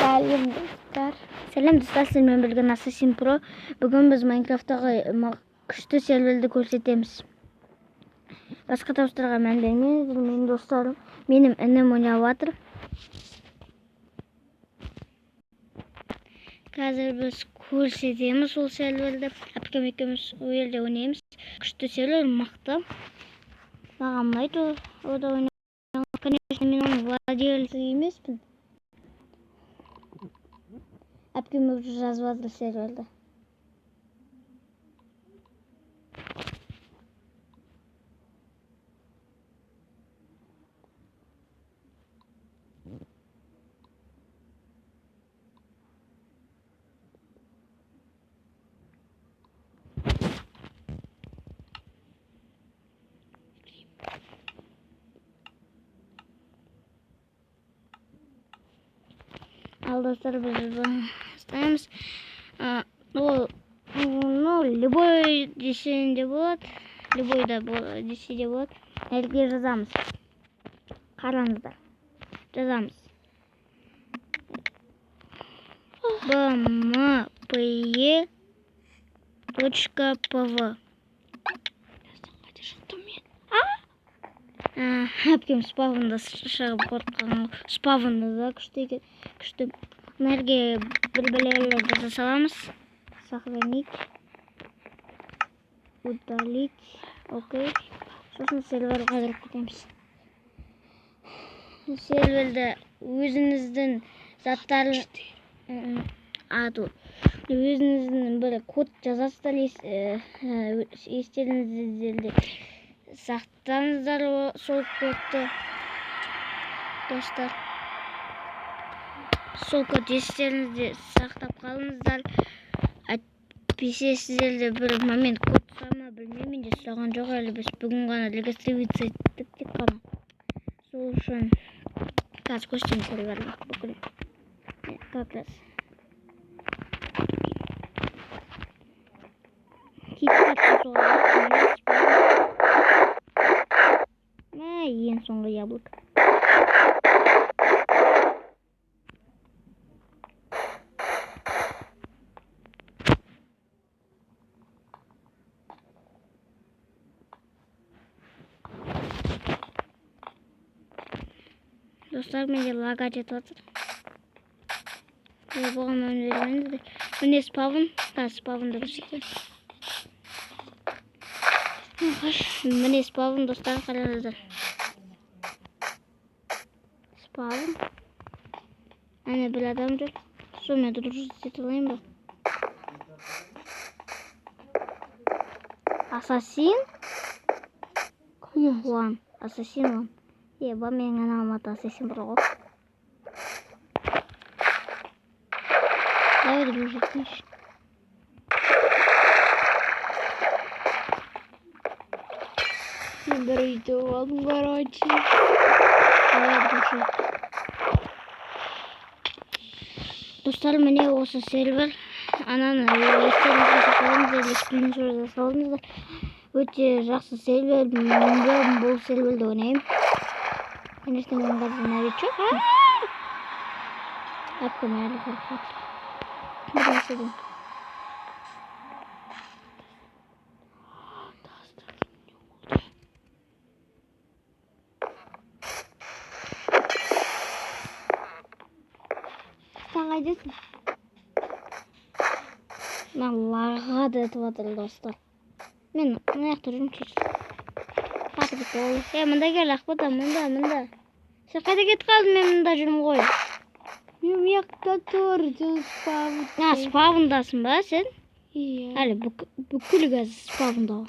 Сәлем, достар. Сәлем, достар, сіздермен бірге Ассасин Про. Бүгін біз Майнкрафттағы күшті серверді көрсетеміз. Басқа дауыстарға мән бермеңіздер. Менің достарым, менің інім ойнап жатыр. Қазір біз көрсетеміз ол серверді. Әпкем екеуміз ол жерде ойнаймыз. Күшті сервер, мықты. Маған ұнайды ода ойнаған. Конечно, мен оның владельці емеспін. Әпкем уже жазып жатыр серверді. Ал, достар, біз бастаймыз. Ол, ну, любой десең де болады, любой да десе де болады. Әлге жазамыз. Қараңыздар. Жазамыз. Б М П Е точка П В. Қайда шықтым мен? Әпкем спавнда шығып қорыққан. Спавнда да күшті екен. Күшті. Мына жерге бір бәлелер жаза саламыз. Сохранить. Удалить. Окей. Сосын серверға кіріп кетеміз. Серверді өзіңіздің заттарын өзіңіздің бір код жазасыздар, естеріңізде сақтаңыздар сол кодты, достар. Сол код естеріңізде сақтап қалыңыздар. Әйтпесе сіздерде бір момент код сұрама, білмеймін, менде сұраған жоқ әлі. Біз бүгін ғана регистрироваться еттік тек қана. Сол үшін қазір көрсетемін серверді бүкіл. Как раз. Киттер қосуға болады. Міне спавн. Мә, ең соңғы яблоко. Достар, менде лагать етіп жатыр. Ой, бұған мән бермеңіздер. Міне спавн. Қазір спавнды көрсетемін. Міне спавн, достар, қараңыздар. Спавн. Әне бір адам жүр. Сонымен дружить ете алайын ба? Ассасин? Уан. Ассасин уан. Еба, менің анам аты ассасин бар ғой. Давай дружить етейінші. Мен бір үй тауып алдым, короче. Давай дружить. Достар, міне осы сервер. Ананы естеріңізге сақтаңыздар, скриншот жасап. Өте жақсы сервер. Мен бұл серверді ойнаймын. Конечно, мен қазір новичок. Әпкем әлі қорқып жатыр. Бір нәрседен. Тастар, не болды? Сен қайдасың? Мен лагать етіп жатыр, достар. Мен мына жақта жүрмін чуть. Қайтып кетті ол. Е, мында кел, Ақбота, мында, мында. Сен қайда кетіп қалдың? Мен мында жүрмін ғой. Мен мына жақта тұрдым, спавн. А, спавндасың ба сен? Иә. Әлі бүкіл қазір спавнда ғой.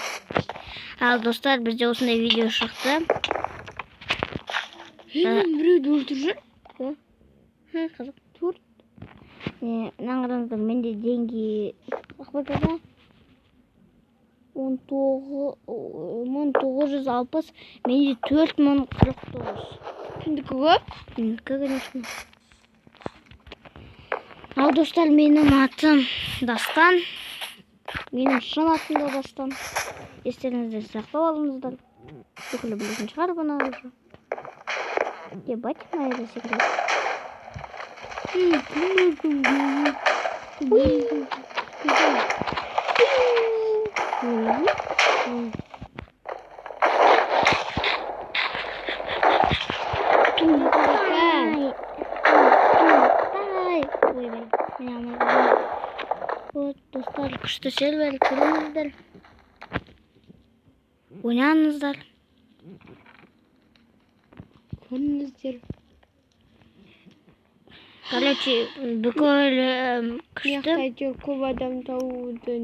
Ал, достар, бізде осындай видео шықты. Ей, мен біреуді өлтіріп жүр. Ха, қызық. Төрт. Не, мынаны қараңыздар, менде деньги Ақботада 19 960, менде 4049. Кімдікі көп? Менікі, конечно. Ал, достар, менің атым Дастан. Менің шын атым да Дастан. Естеріңізде сақтап алыңыздар. Бүкілі білетін шығар бұны уже. Ебать, мына жерде секіреді. Ей, кім кім? Уи. Ой. Ай. Ай. Ойбай, міне алмай. Вот, достар, күшті сервер, кіріңіздер. Ойнаңыздар. Көріңіздер. Короче, бүкіл күшті. Мына әйтеуір көп адам табуды.